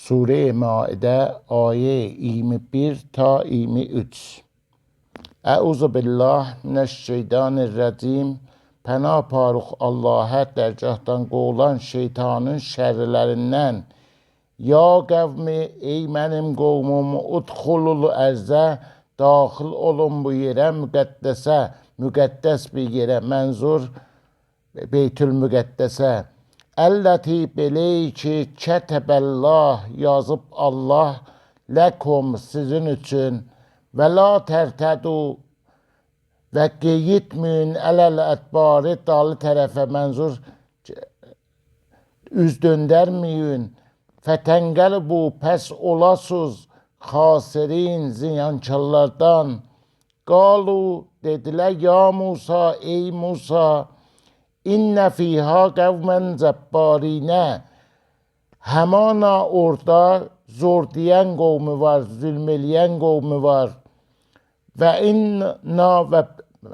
Sure-i Maidə, ayə 21 ta 23. Əuzu billah mineşşeytanirracim. Pənah aparıq Allah'a dərgahdan qovulan şeytanın şərrilərindən. Ya qəvmi, ey mənim qovmum, udxulul ərzə, daxil olun bu yerə müqəddəsə, müqəddəs bir yerə, mənzur Beytül Müqəddəsə. Əlləti belə ki, kətəbəllah, yazıb Allah ləkum sizin üçün və la tərtədu və qeyitməyin ələl ətbari dalı tərəfə mənzur üz döndərməyin. Fətənqəl bu pəs olasuz xasirin ziyankarlardan. Qalu dedilər ya Musa, ey Musa, İnnə fiha qəvmən cəbbarinə. Həmana orada zor deyən qovmu var, zülm eləyən qovmu var. Və inna və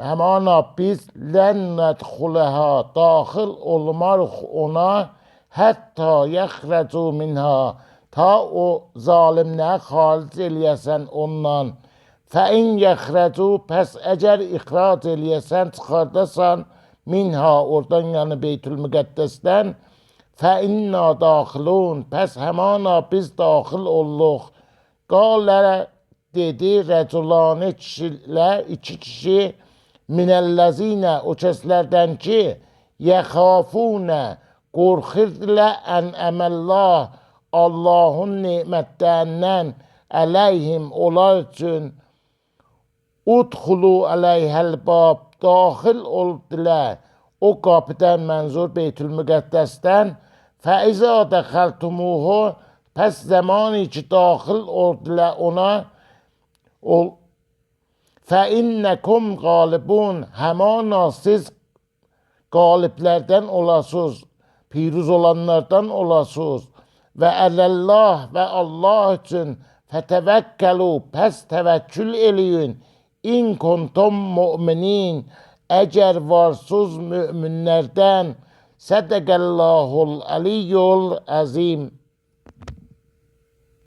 həmana biz lən nədxuləha, daxil olmarıq ona, hətta yəxrəcu minha, ta o zalimləri xaric eləyəsən ondan. Fə in yəxrəcu, pəs əgər ixrac eləyəsən, çıxardasan, minha, oradan yəni Beytül Müqəddəsdən, fə inna daxilun, pəs həmana biz daxil olluq. Qalə dedi rəculanı kişilər, iki kişi minəlləzinə, o kəslərdən ki, yəxafunə, qorxurdular ən əməllah, Allahın nemətlərindən əleyhim, onlar üçün udxulu əleyhəl bab, daxil oldular o qapıdan mənzur Beytül Müqəddəsdən. Fəizə dəxəltumuhu, pəs zamanı ki daxil oldular ona, ol, fəinnəkum qalibun, həmana siz qaliblərdən olasınız, piruz olanlardan olasınız. Və ələllah və Allah üçün fətəvəkkəlu, pəs təvəkkül eləyin. İn kuntum müminin, əgər varsız müminlərdən. Sədəqəllahul əliyyul əzim.